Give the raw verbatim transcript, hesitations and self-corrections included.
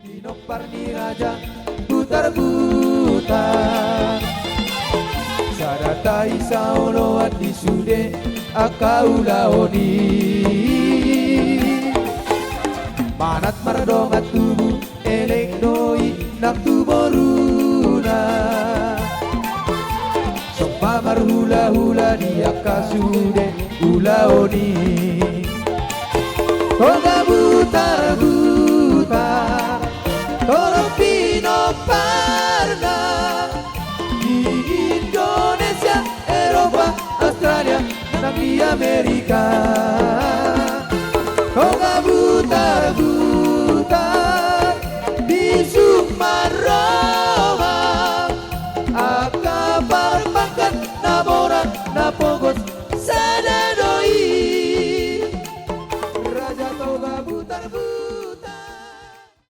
Pinompar ni raja butar-butar. Sada tahi saoloan di sude angka ulaon i. Manat mardongan tubu elek do i nang tu boruna. Somba marhula-hula di angka sude ulaon i. Toga butar-butar torop pinomparna di Indonesia, Eropa, Australia, nang di Amerika.